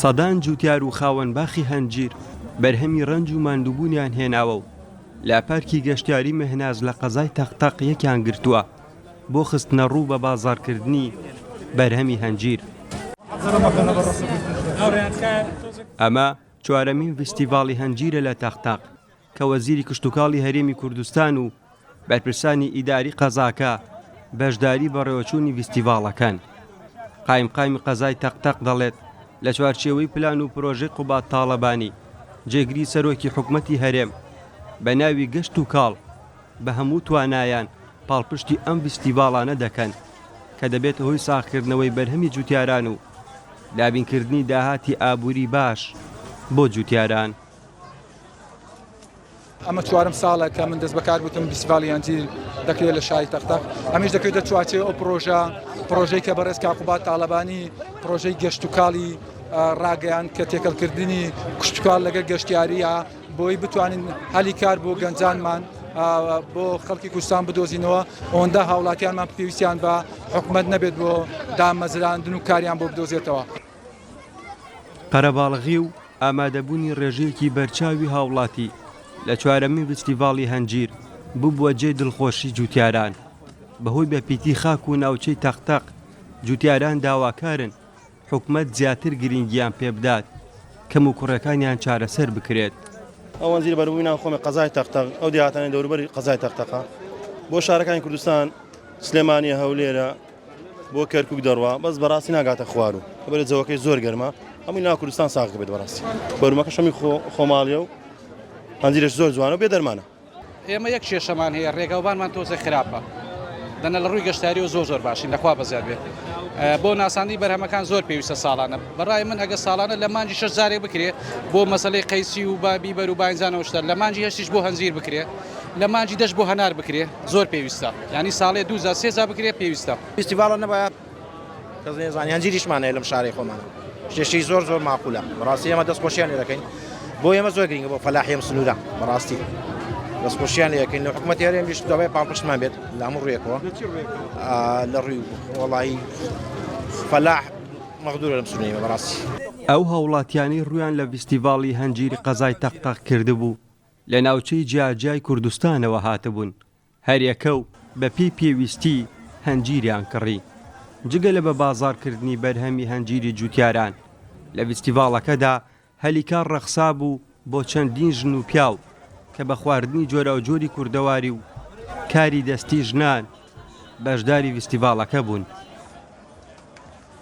سەدان جوتیار و خاوەن باخی هەنجیر بەرهەمی ڕەنج و ماندووبوونیان هێناوە و لە پارکی گەشتیاری مهناز لە قەزای تەقتەق یەکیان گرتووە بۆ خستنەڕوو بە بازاڕکردنی بەرهەمی هەنجیر. ئەمە چوارەمین ڤیستیڤاڵی هەنجیرە لە تەقتەق کە وەزیری کشتوکاڵی هەرێمی کوردستان و بەرپرسانی ئیداری قەزاکە بەشداری بەڕێوەچوونی ڤیستیڤاڵەکەن. قایمقامی قەزای تەقتەق دەڵێت، لە چوارچێوەی پلان و پرۆژەی قوباد تاڵەبانی، جێگری سەرۆکی حکومەتی هەرێم، بە ناوی گەشت و کاڵ، بە هەموو توانایان پاڵپشتی ئەم ڤیستیڤاڵانە دەکەن کە دەبێتە هۆی ساغکردنەوەی بەرهەمی جوتیاران و دابینکردنی داهاتی ئابووری باش بۆ جوتیاران. ئەمە چوارەم ساڵە کە من دەست بەکار بوتم فیستیڤاڵی هەنجیر دەکرێت لە شاری تەقتەق ئەمیش دەکەوێتە چوارچێوەی ئەو پرۆژە پرۆژەی کە بەڕێز کاک قوباد تاڵەبانی پرۆژەی گەشت و کاڵی ڕاگەیان کە تێکەڵکردنی کشتوکاڵ لەگەر گەشتیاریە بۆی بتوانین هەلی کار بۆ گەنجانمان بۆ خەڵکی کوردستان بدۆزینەوە ئەوەندە هاوڵاتیانمان پێویستیان بە حکومەت نەبێت بۆ دامەزراندن و کاریان بۆ بدۆزێتەوە. قەرەباڵغی و ئامادەبوونی ڕێژەیەکی بەرچاوی هاوڵاتی لە چوارەمین ڤیستیڤاڵی هەنجیر ببووە جێی دڵخۆشی جوتیاران، بەهۆی بەپیتی خاک و ناوچەی تەقتەق جوتیاران داواکارن حکومەت زیاتر گرنگیان پێبدات کەموکوڕیەکانیان چارەسەر بکرێت. ئەو هەنجیرە بەروبوومی ناو خۆمێ قەزای تەقتەق ئەو دێهاتانەی دەوروبەری قەزای تەقتەقە بۆ شارەکانی کوردستان سلێمانیە هەولێرە بۆ کەرکوک دەڕوا بەس بەڕاستی ناگاتە خوارو لەبەر جەوەکەی زۆر گەرمە هەمووی ناو کوردستان ساغ بێت بەڕاستی بەرومەکە شەمی خۆ خۆماڵیە و هەنجیرەش زۆر جوانە و بێ دەرمانە. ئێمە یەک کێشەمان هەیە ڕێگاوبانمان تۆزێک خراپە دەنا لە ڕووی گەشتاریەوە زۆر زۆر باشین لەخوا بەزیاد بێت بۆ ناساندنی بەرهەمەکان زۆر پێویستە ساڵانە بەڕای من ئەگە ساڵانە لە مانگی شەش جارێک بکرێ بۆ مەسەلەی قەیسی و با بیبەر و باینجانەوە شتە لە مانگی هەشتیش بۆ هەنجیر بکرێ لە مانگی دەش بۆ هەنار بکرێ زۆر پێویستە یانی ساڵێ دوو جار سێ جار بکرێ پێویستە. فیستیڤاڵە نەبایە کەس نەیزانی هەنجیریشمان هەیە لەم شارەی خۆمانە شتێکی زۆر زۆر ماقولە بەڕاستی ئێمە دەست خۆشیان لێ دەکەین بۆ ئێمە زۆر گرنگە بۆ فەلاحی ئەم سنوورە بەڕاستی دەست خۆشیان لێ دەکەین لە حکوومەتی هەرێمیش دەبێت پاڵپشتمان بێت لە هەموو ڕوویەکەوە لە ڕووی وەڵایی فەلاح مەغدورە لەم سنوورەی بەڕاستی. ئەو هاوڵاتیانەی ڕوویان لە ڤیستیڤاڵی هەنجیری قەزای تەقتەق کردبوو، لە ناوچەی جیاجیای کوردستانەوە هاتبوون، هەریەکە و بەپێی پێویستی هەنجیریان کڕی. جگە لە بەبازاڕکردنی بەرهەمی هەنجیری جوتیاران، لە ڤیستیڤاڵەکەدا هەلی کار ڕەخسابوو بۆ چەندین ژن و پیاو کە بە خواردنی جۆراوجۆری کوردەواری و کاری دەستی ژنان بەشداری ڤیستیڤاڵەکە بوون.